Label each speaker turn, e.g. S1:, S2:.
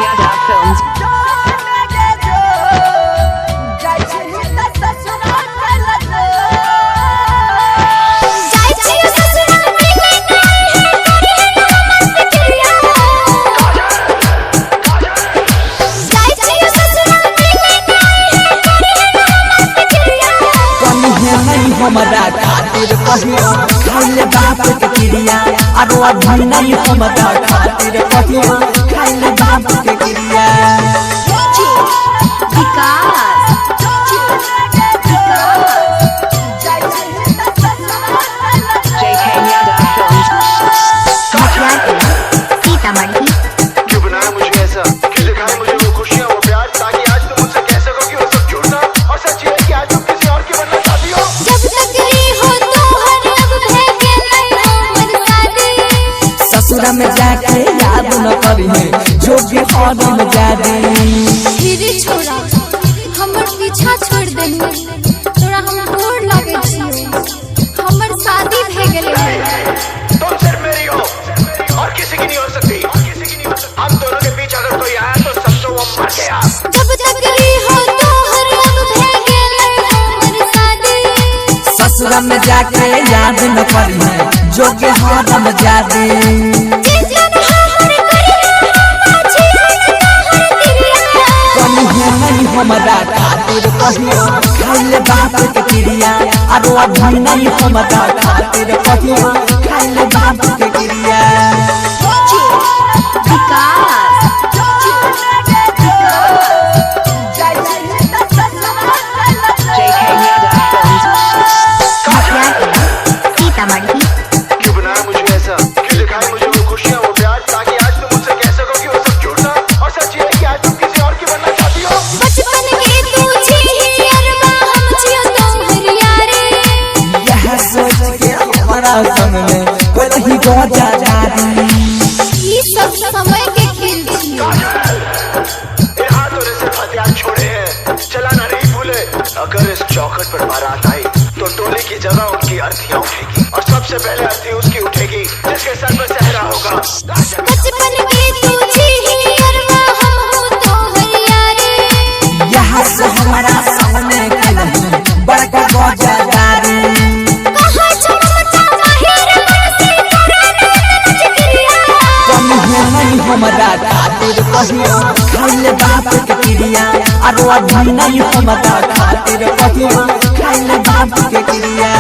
S1: Yadav Films.
S2: हमरा खातिर कहियो खाइले बाप के क्रिया आरो अभी नहीं हमरा खातिर कहियो खाइले बाप के क्रिया।
S1: JK Yadav Films.
S3: Sitamarhi.
S4: क्यों बनाया मुझे ऐसा, क्यों दिखाया मुझे वो खुशियाँ वो प्यार, ताकि आज तुम मुझसे कह सको कि वो सब झूठ था और सच ये है कि आज तुम किसी और की बनना चाहती हो।
S3: जब तक हो तो हर अब भे गेलै हमर शादी।
S2: ससुरा में जाके याद न करिहे जो भी हरम जादी।
S3: फिर छोड़ा हमर पीछा छोड़ देलही, तोरा हम गोर लागै छियौ, हमर शादी भे गेलै।
S4: तुम सिर्फ मेरी हो और किसी की नहीं हो सकती। हम दोनों के बीच अगर कोई आया तो समझो वो मर गया।
S3: जब तक हो तो हर अब भे गेलै हमर शादी।
S2: ससुरा में जाके याद न करिहे जो भी हरम जादी।
S3: जे जन हमर करिया हम छियौ न तोहर तिरिया।
S2: कहियो नहीं हमरा खातिर कहियो खाइले बाप के क्रिया आरो अभी नहीं हमरा खातिर कहियो खाइले बाप के क्रिया।
S1: JK Yadav Films.
S3: Sitamarhi.
S4: क्यों बनाया मुझे ऐसा, क्यों दिखाया मुझे वो खुशियाँ वो प्यार, ताकि आज तुम मुझसे कह सको कि वो सब झूठ था और सच ये है कि आज तुम किसी और की बनना चाहती हो।
S3: बचपन के तू छिही अरबा हम छियौ तोहर यारे।
S2: यह सोच के हमारा संग में कोई गोजा जादी।
S3: ई सब समय के खेल छियौ।
S4: इन हाथों ने सिर्फ हथियार छोड़े हैं, चलाना नहीं भूले। अगर इस चौखट पर बारात आई तो टोली की जगह उनकी अर्थियां उठेगी और सबसे पहले अर्थी उसकी उठेगी जिसके सर पर सहरा होगा।
S3: बचपन के तू छिही अरबा हम हो तोहर यारे।
S2: यह से हमारा संग में कलही बड़का गोजा जादी।
S3: कहाँ छुपता माहिर मन से तोरा नजर क्रिया।
S2: कहियो नहीं हमरा खातिर कहियो खाइले बाप के क्रिया आरो अभी नहीं हमरा खातिर कहियो खाइले बाप के क्रिया।